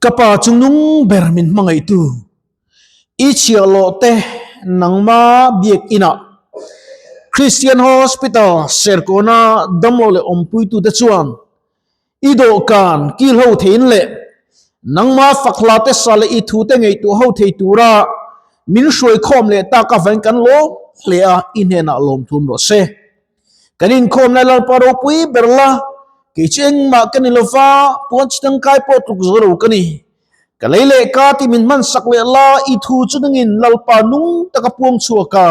Ka pa chungnung ber min hmangaihtu, i chhiahhlawh te nangma biak inah Christian Hospital Serkawna damlo leh awmpuitute chuan i dawhkan kil ho theiin leh nangma fakhla te sa leh i thute ngaihtuah ho thei tura min hruaikhawm leh tak avangin kan lawm hle a, i hnenah lawmthum rawh se. Kan inkhawmna Lalpa ropui ber la, kei chu engmah ka ni lova, puan chi tangkai pawh tluk zo lo ka ni. Ka lei leh ka ti min hman sak leh la, i thu chu nangin Lalpa nung taka puang chhuak a.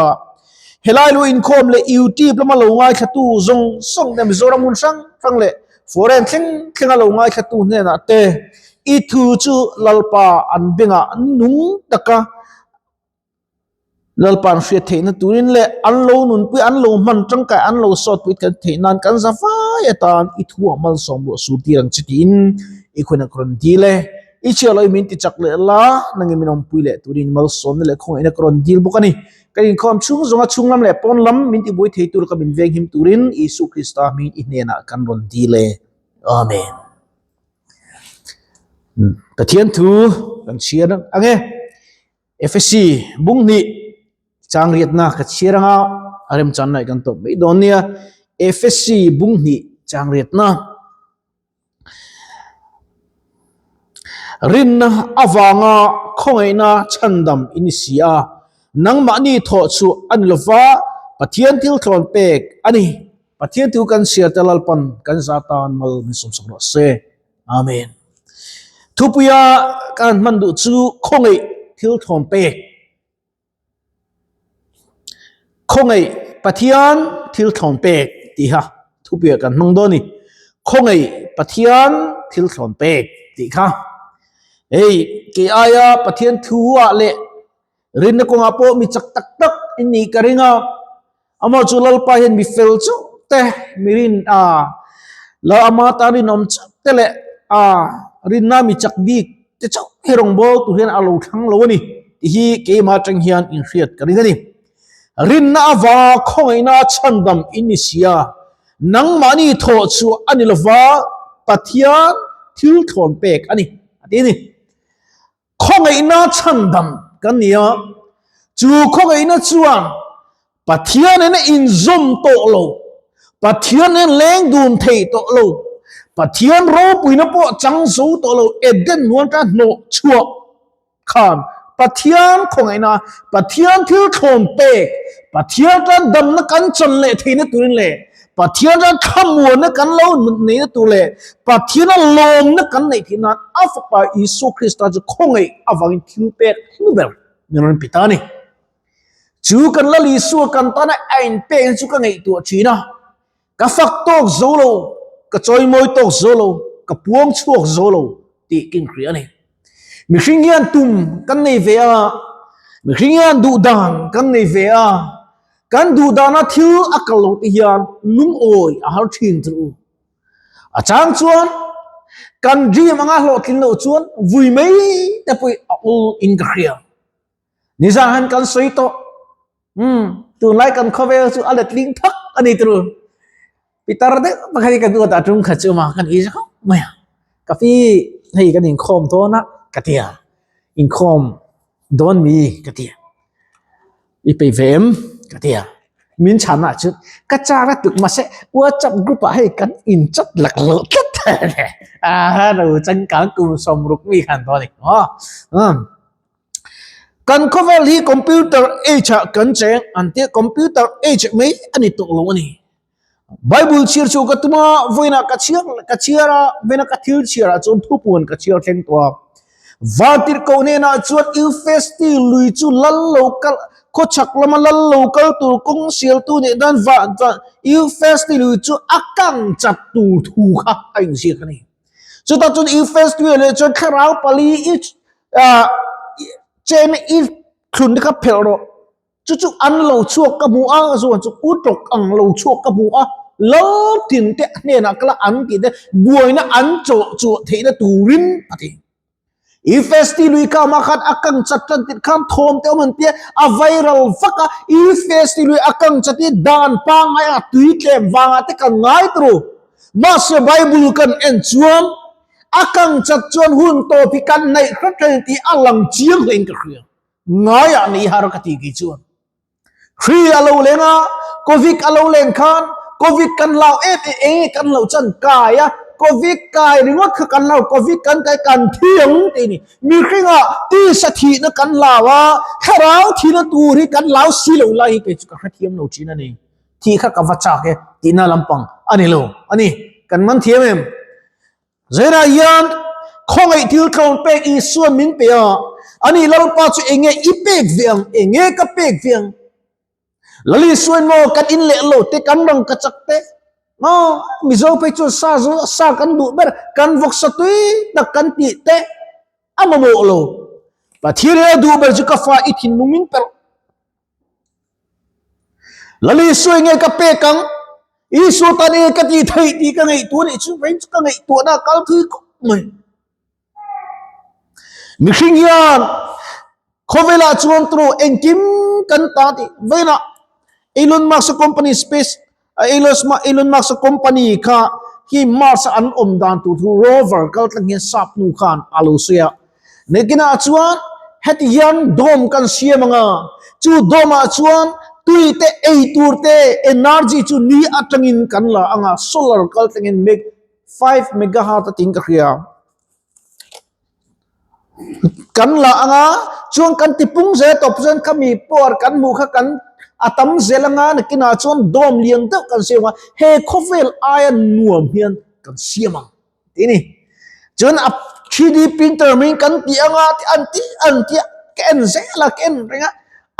Helai lu inkhawm leh YouTube lama lo ngaithlatu zawng zawng te Mizoram hmun hrang hrang leh foreign thleng thlenga lo ngaithlatu hnenah te i thu chu Lalpa an bengah nung taka Lalpa'n hriat theihna turin leh an lo nunpui, an lo hman tangkai, an lo sawtpui kan theih nan kan za vai atan i thuah malsawm ruah sur tir ang che tiin i khawn a rawn dil e. I chhiah lo i min ti chak leh la, nangin min awmpui leh turin malsawmna leh khawngaihna ka rawn dil bawk a ni. Kan inkhawm chhung zawnga chhung lam leh pawn lam min tibuai thei tur ka min venghim turin Isu Krista hming i hnenah kan rawn dil e. Amen. Pathian thu kan chhiar ang e. Efesi bung hnih chang riatna ka chhiar anga a remchan lai kan tawp mai dawn nia. Efesi bung hnih chang riatna rinna avanga khawngaihna chhandam i ni si a, nangmahni thawh chhuah a ni lova Pathian thil thlawn pek a ni. Pathian thu kan chhiar te Lalpan kan za tan mal min sawmsak rawh se. Amen. Thupuia kan hman duh chu khawngaih thil thawn pek. Khawngaih Pathian thil thawn pek tih kha thupuia kan hmang dawn a ni. Khawngaih Pathian thil thawn pek tih kha. Hei kei aia Pathian thu ah leh rinna kawngah pawh mi chak tak tak in nih ka ring a. Amah chu Lalpa hian mi fel chauh te, mi rin a, Lal ama tan rinawm chauh te leh a rinna mi chak bik te chauh hi rawngbâwl tur hian a lo thlang lo a ni tih hi keimah atang hian inhriat ka ring a ni. Rinna avanga khawngaihna chhandam in ni si a, nangmahni thawh chhuah a ni lova Pathian thil thlawn pek a ni, a ti a ni. Khawngaihna chhandam kan ni a, chu khawngaihna chuan Pathian in a inzawm tawh lo, Pathian in leng dun thei tawh lo, Pathian ropuina pawh chang zo tawh lo, Eden hnuai atanga hnawh chhuah khan Pathian khawngaihna, Pathian thil thlawn pek, Pathian tan damna kan chan leh theihna turin leh Pathian ran thlamuanna kan lo neihna tur leh Pathiana lawmna kan neih theih nan a Fapa Isua Krista chu khawngaih avangin thil pek hlu ber min rawn pe ta a ni. Chu kan Lal Isua kan tana a inpekna chu ka ngaihtuah thin a, ka fak tawk zo lo, ka chawimawi tawk zo lo, ka puang chhuak zo lo tih ka inhria a ni. Mihring hian tum kan nei ve a, mihring hian duhdan kan nei ve a, Kan duh dana thil a kal lo te hian lungawi a har thin chu u. A chang chuan kan dream anga hlawhtlin loh chuan vui mai te pawh a ul in ka hria. Nizan han kan sawi tawh. Um, tunlai kan khawvel chu a letling thak a ni turu. Pitar deuh pakhat hi kan uat a tum khat chu ma kan i khawp mai a. Ka pi hei kan inkhawm dawn a ka ti a. Inkhawm dawn mi ka ti a. I peih ve em ka ti a. Min chhan ah chuan ka char a tuk mahse WhatsApp group ah hei kan in chat lak loh tlat a lo changkang kum 60 mi khan dawn a ni maw. Kan khawvel hi computer age ah kan cheng an tia computer age mai a ni tawh lo a ni. Bible chhiar chu ka tum a, vawiinah ka chhiar ka chhiar a, vawiinah ka thil chhiar ah chuan thupuan ka chhiar thleng tawh a. Vantirhkoh hnenah chuan Eufesti lui chu lal lo kal khawchhak lama lal lo kal tur kawng sialtu nih dan van chuan Eufesti lui chu a kang chat tur thu kha a inziak a ni. Chutah chuan Eufesti leh chuan thlarau pali i chen i thlun te kha phelh rawh. Chu chu an lo chhuak ka hmu a, chuan chu u tawk ang lo chhuak ka hmu a, lal tin te hnenah kala an tih te buaina an chawh chhuah theihna turin a ti. Efesti lui kha amah khan a kang chat tan tirh khan thawm te awm an tia, a viral vak a, Efesti lui a kang chat hi dan pangngai a tui tlem vangah te kan ngai turu. Mahse Bible kan en chuan. A kang chat chuan hun tawp hi kan neih hret reng tih a lang chiang hle in ka hria. Ngaiah nei har ka ti kei chuan. Hri a lo leng a, Covid a lo leng khan Covid kan hlau em em eng nge kan hlauh chuan kai a, Covid kai ringawt kha kan hlau, Covid kan kai kan thi ang tih a ni. Mihringah tisa thihna kan hlau a, thlarau thihna tur hi kan hlau si lo lai hi kei chu ka hrethiam lo thin a ni. Thih kha ka va chak e tihna lampang a ni lo a ni. Kan man thiam em? Zirah hian khawngaih thil tlawm pek Isuan min pe a, ani Lalpa chu enge i pek ve ang, enge ka pek ve ang? Lal Isuan maw kan in leh lo te, kan rang ka chak te, maw Mizo phei chuan sa zawng sa kan duh ber, kan vawksa tui tak kan tih te a mamawh lo. Pathian hi a duh ber chu ka fa i thinlung min perh. Lali suai nge ka pek ang? Isua tan nge ka tih theih tih ka ngaihtuah nih chu veng chu ka ngaihtuahna a kal thui khawp mai. Mihring hian khawvelah chuan turu engkim kan ta tih veinah Elon Musk company space Elon Musk company kha hi Mars a an awm dan tur thu rover kal tlang hian sap hnu khan a lo sawi a. Nakinah chuan heti hian dome kan siam ang a, chu dome ah chuan tui te ei tur te energy chu ni atangin kan la ang a, solar kal tlangin meg 5 megahertz a tiin ka hria. Kan la anga chuan kan ti pung zel tawp chuan khami power kan hmuh kha kan a tam zel anga nakinah chuan dawm lian deuh kan siam a he khawvel aia nuam hian kan siam ang tih a ni. Chuan a 3D printer mai kan tih anga tih an tih an tih a ka en zel a ka en reng a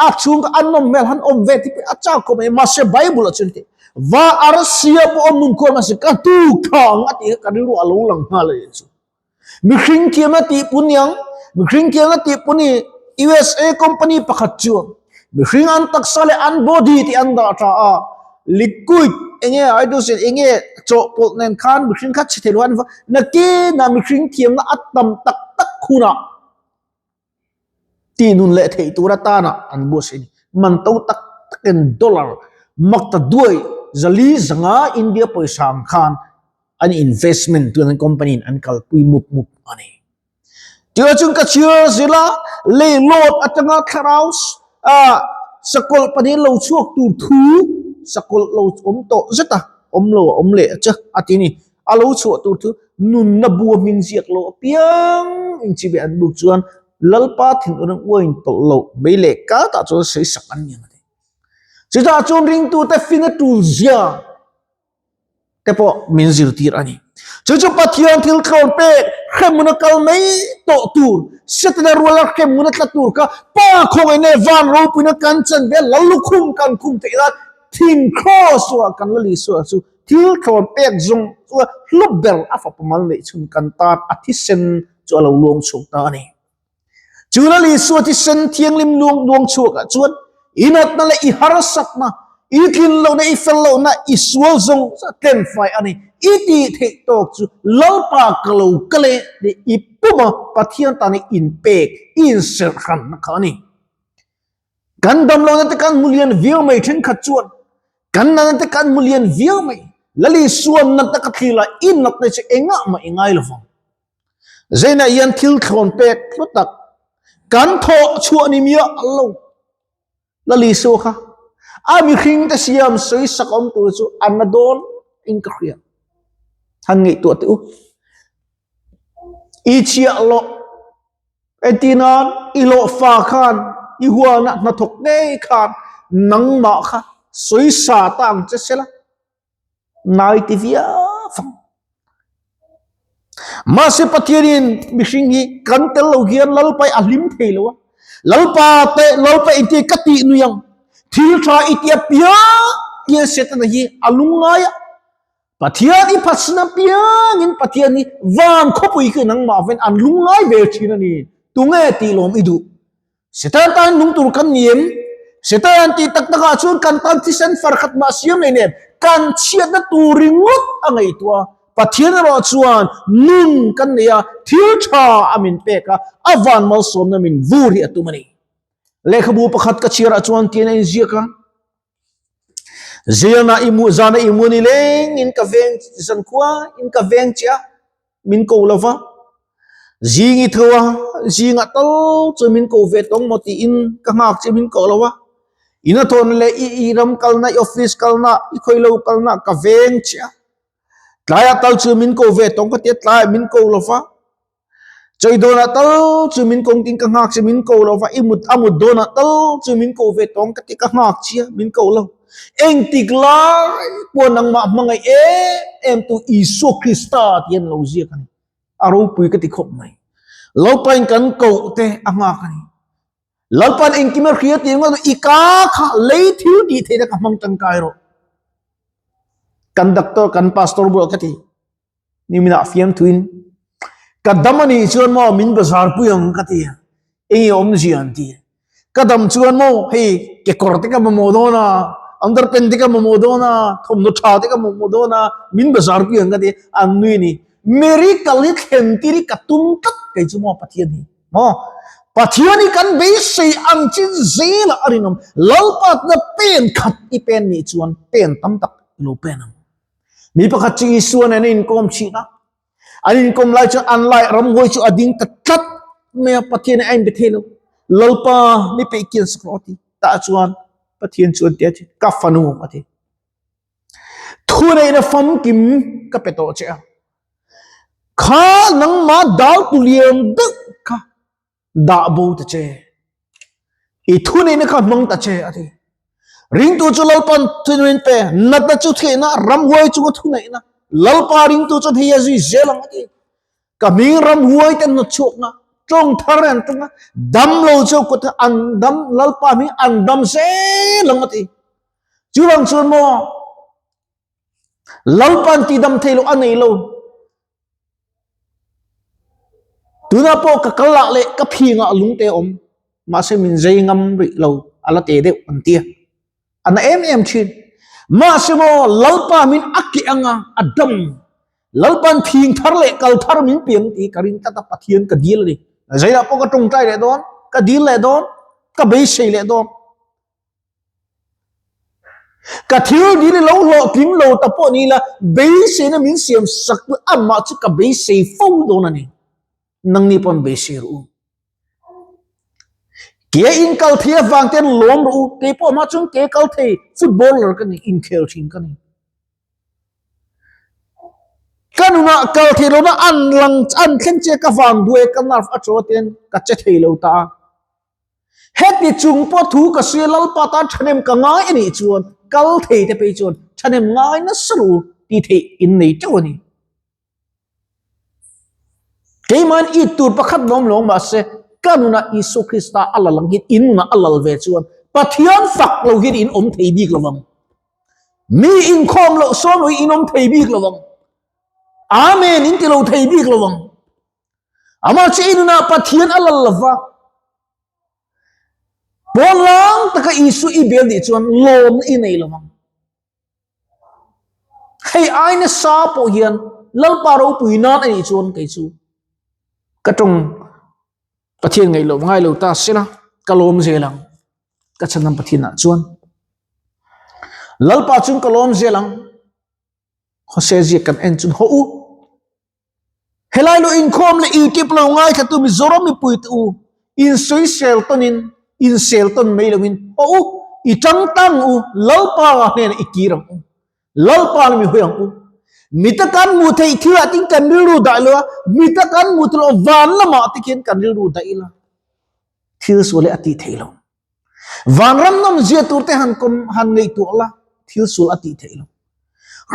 a chhung kha a nawm hmel han awm ve tih pawh a chak khawp mai mahse bible ah chuan tih va arsia pawh awm nun khuam a si ka tu tha ang a tih kha ka rilru a lo lang nghal a nih chu. Mihring thiamna tih pun niang, mihring thiamna tih pun hi USA company pakhat chuan mihring an taksa leh an body tih an dah tha a, liquid enge hydrogen enge chawhpawlh nen khan mihring kha chhe thei lo an va nakinah mihring thiamna a tam tak tak hunah tih nun leh theih tur atana an buatsaih a ni. Man to tak takin dollar makta duai zali zanga India pawisa ang khan an investment tun an company in an kalpui mup mup a ni. Tia chuan ka chhiar zil a, leihlawt atanga thlarau sakawlh pahnih lo chhuak tur thu sakawlh lo awm tawh zet a, awm lo a awm leh che a ti a ni. A lo chhuah tur chu nunna bua hming ziak lo apiang in chibai an buk chuan Lalpa thinur an uain tawlh loh mai leh katah chuan sawisak an ni ang a ti. Chutah chuan ringtute fing a tul zia te pawh min zirtir a ni. Chu chu Pathian thil thlawn pek hremhmun a kal mai tawh tur, Setana ruala hremhmun a tla tur kha Pa khawngaih leh van ropuina kan chan ve Lallukhum kan khum theih nan thing kraws chungah kan la Isua chu Thil thlawn pek zawng chu hlu ber a fapa mal neih chhun kan tan a thisen chu a lo luang chhuak ta a ni. Chu Lal Isua thisen thianghlim luang luang chhuakah chuan i natna leh i harsatna, i tlin lohna, i fel lohna, i sual zawng chu a tlen fai a ni. I tih theih tawk chu Lalpa ka lo kal e tih i puma Pathian tan i inpek, i inserhranna kha a ni. Kan damlohna te kan hmu lian viau mai thenkhat chuan kan natna te kan hmu lian viau mai. Lal Isua natna ka thlir lai i natna chu engah mah i ngai lovang. Zeinah hian thil thlawn pek hlu tak kan thawh chhuah ni miah lo. Lal Isua kha a mihring te siam sawi sak awm tur chu a na dawn in ka hria. Han ngaihtuah teh u. I chhiah loh Entinan i hlawhfa khan i huana hnathawk ngei khan nangmah kha sawisa ta ang che sela nai ti viau ang. Mahse Pathianin mihring hi kan tel lo hian Lalpa hi a hlim thei lo a, Lalpa te Lalpa engtin ka tih nui ang, thil tha i ti apiang hian Setana hi a lungngai a, Pathian i phatsan apiangin Pathian hi van khawpui khi nangmah ven an lungngai ve thin a ni. Tunge tih lawm i duh? Satan tan nung tur kan ni em? Satan tih tak takah chuan kan tan thisen far khat mah siam nei nen kan chhiatna tur ringawt a ngaihtuah a. Pathian erawh chuan nun kan nei a, thil tha a min pek a, a van malsawmna min vur hi a tum a ni. Lehkhabu pakhat ka chhiarah chuan tiin a inziak a. Zirna i mu zana i mu ni leng in ka veng zan khua in ka veng che a. min ko lo va, zing i tho a, zingah tal chuan min ko ve tawng maw tiin ka nghak che min ko lo a, in a thawn leh i i ram kalna i office kalna i khawi lo kalna ka veng che a, tlaiah tal chuan min ko ve tawng ka tia tlaiah min ko lo va. Chawi dawnah tal chu min kawng tin ka nghak che min ko lo va, i mut a mut dawnah tal chu min ko ve tawng ka ti ka nghak chia min ko lo. Engtik lai pawh nangmah hmangaih em em tu Isua Krista tih an lo ziak a ni. A ropui ka ti khawp mai. Lalpain kan koh te a nghak a ni. Lalpan engkim a hria tih ringawt i ka kha lei thil tih theihna ka hmang tangkai rawh. Kan doctor kan pastor bulah ka ti. Niminah fiamthuin ka dam a nih chuan maw min bazar pui ang ka ti a, enge awmzia an ti. Ka dam chuan maw hei kekawr te ka mamawh dawn a, underpant te ka mamawh dawn a, thawmhnaw tha te ka mamawh dawn a, min bazar pui ang ka ti a, an nui a ni. Miracle hi thlen tir hi ka tum tlat kei chu maw Pathian hi maw Pathian hi kan beisei ang chin zelah a rinawm Lalpa tuna pen khat i pen nih chuan pen tam tak i lo pen ang. Mi pakhat chu Isua nen a inkawm thin a, an inkawm lai chuan an lai ramhuai chu a ding ta tlat mai a, Pathian a inbe thei lo. Lalpa mi peih kian sak rawh a ti. Tah chuan Pathian chuan ti a ti, ka fanu a ti. Thuneihna famkim ka pe tawh che a, kha nangmah dal tu lian deuh kha dah bo ta che. I thuneihna kha hmang ta che a ti. Ringtu chu Lalpan thuneihna pe, natna chu theihna, ramhuai chunga thuneihna. Lalpa ringtu chuan hei a zui zel ang a ti. Ka hming ramhuai te hnawt chhuakna, tawng thar an tawng a, dam lo chu kut an dam, Lalpa hming an dam zel ang a ti. Chuvang chuan maw, Lalpan tidam thei lo a nei lo. Tunah pawh ka kal lah leh ka phingah lungte a awm, mahse min zei ngam rih lo, a la te deuh an ti a, a na em em thin. Mahse maw Lalpa min a keh anga a dam, Lalpa'n phing thar leh kal thar min piang tih ka ring tlat a, Pathian ka dil a ni. Zeilah pawh ka tawngtai leh dawn, ka dil leh dawn, ka beisei leh dawn. Ka thil dil i lo hlawhtling lo ta pawh ni ila, beiseina min siam sak chu amah chu ka beisei fo dawn a ni. Nangni pawh an beisei rawh u. Ke in kal thei avang ten lawm rawh u, kei pawh hma chuan ke kal thei footballer ka ni, inkhel thin ka ni. Ka nunah kal thei lohna an lang an thleng che ka vang duai ka nerve a chaw ten ka che thei lo ta a. Heti chung pawh thu ka hria Lalpa tan thahnem ka ngai a nih chuan kal thei te phei chuan thahnem ngai nasa ru tih theih in nei teuh a ni. Keimahin it tur pakhat lawm lawng mahse ka nunah Isua Krista a lal ang hian in nunah a lal ve chuan Pathian fak lo hian in awm thei bik lo vang. Mi inkhawm loh sawn lo hi in awm thei bik lo vang. Amen in ti lo thei bik lo vang. Amah chu i nunah Pathian a lal lova, pawn lang taka Isua i bel nih chuan lawmna i nei lo ang. Hei ai nasa pawh hian Lalpa ropui nan a nih chuan kei chu ka tawng Pathian ngaih loh ngai lo ta sela ka lawm zel ang. Ka chhanam Pathianah chuan Lalpa chuan ka lawm zel ang. Hosea ziak kan en chun haw u. Helai lo inkhawm leh YouTube lo ngaithla tu Mizoram mipui te u, in sawisel tawnin, in sel tawn mai loin haw u, i tang tang u, Lalpa hnenah i kir ang u, Lalpa lam i hawi ang u. Mita kan hmuh theih thil ah tin kan rilru dah lo a, mita kan hmuh theih loh van lamah te khian kan rilru dah ila, thil sual hi a tih theih lo. Vanram nawm zia tur te han kawm han ngaihtuah la, thil sual a tih theih lo.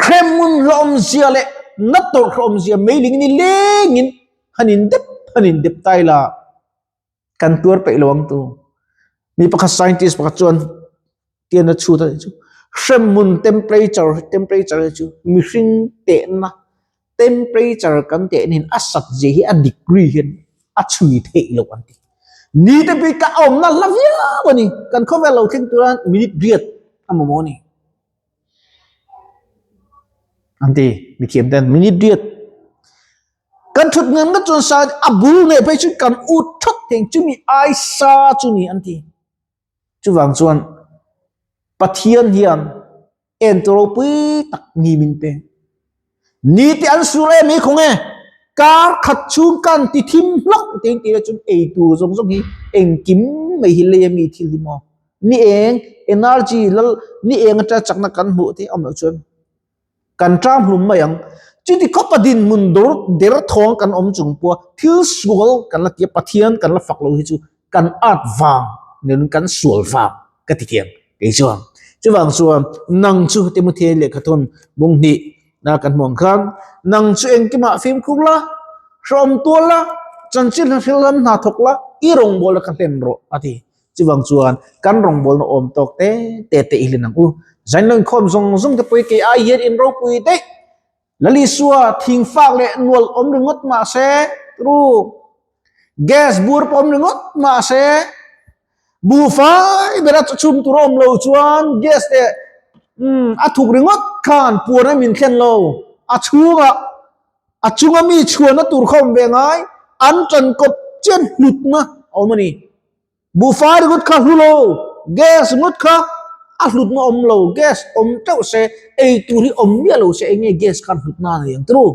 Hremhmun hlawm zia leh na tawrh hlawm zia meiling ni lengin han in dep han in dep tai la, kan tuar peih lo ang tu. Mi pakhat scientist pakhat chuan tian a chhut a nih chu, hremhmun temperature temperature hi chu mihring tehna temperature kan teh nen a sat zia hi a degree hian a chhui theih loh an ti. Ni te pawh hi ka awmna hla viau a ni, kan khawvel lo thleng tura minute riat a mamawh a ni an ti mithiam ten minute riat kan thut ngan ngat chuan sa a bul ngei phei chu kan ut thawt thei chumi ai sa chu ni an ti. Chuvang chuan Pathian hian en tu ropui tak ni min pe. Ni te an sur em hi khawnge? Kar khat chhung kan ti thim hlawk tiin tih leh chuan ei tur zawng zawng hi engkim mai hi lei ami thil hi maw? Ni eng energy lal ni eng atanga chakna kan hmuh te awm loh chuan kan ṭam hlum mai ang. Chuti khawpa dinhmun dawr der thawng kan awm chung pawha thil sual kan la ti a, Pathian kan la fak lo hi chu kan at vang nen kan sual vang ka ti thiam kei chuan. Chuvang chuan nang chu Timothy lehkhathawn bung hnih na kan hmuh ang khan nang chu engkimah fimkhur la, hreawm tual la, chanchin hla hril lam hna thawk la, i rawngbawlna kha hlen rawh a ti. Chuvang chuan kan rawngbawlna awm tawk te te te i hlin ang u. Zainlo inkhawm zawng zawng te pawh hi kei ai hian in ropui daih. Lalisua thingfak leh nual awm ringawt mah se, ru gas bur pawh awm ringawt mah se, buhfai bera chhum tur a awm lo chuan gas leh a thuk ringawt khan puan a min thlen lo. A chhungah a chunga mi chhuanna tur kha awm ve ngai, an ṭankawp chian hlutna a awm a ni. Buhfai ringawt kha hlu lo, gas ringawt kha a hlutna awm lo, gas awm teuh se, ei tur hi awm miah lo se eng nge gas khan hlutna a nei ang turu.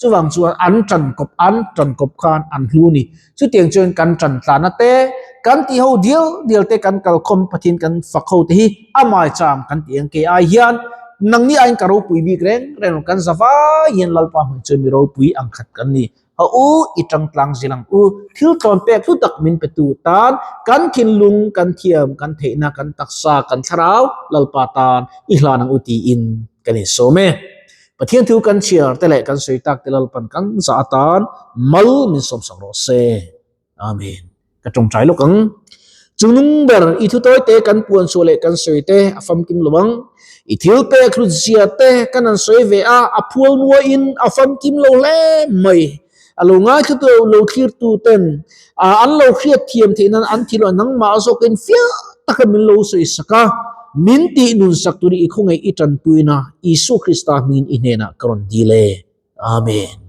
Chuvang chuan an tan kawp an tan kawp khan an hlu a ni. Chutiang chuan kan tan tlana te, kan tih ho dial dial te, kan kalkhawm Pathian kan fak ho te hi a maicham kan tih ang kei ai hian nangni aiin ka ropui bik reng reng lo, kan za vai hian Lalpa hmang chuan mi ropui ang khat kan ni. A u, i tang tlang zil ang u. Thil tlawn pek hlu tak min petu tan, kan thinlung, kan thiam, kan theihna, kan taksa, kan thlarau Lalpa tan i hlan ang u tiin kan insawm e. Pathian thu kan chhiar te leh kan sawi tak te Lalpan kan zah atan mal min sawmsak rawh se. Amen. Ka tawngtai lawk ang. Chungnung ber i thu tawi te kan puan chhuah leh kan sawi te a famkim lo ang. I thil pek hlut zia te kan han sawi ve a, a phual nuain a famkim lo hle mai. A lo ngaithla lo thlirtu ten an lo hriat thiam theih nan an thil a nangmah zawkin fiah taka min lo sawi sak a, min tih nun sak turin i khawngaih i tanpuina Isua Krista hmingin i hnenah ka rawn dil e. Amen.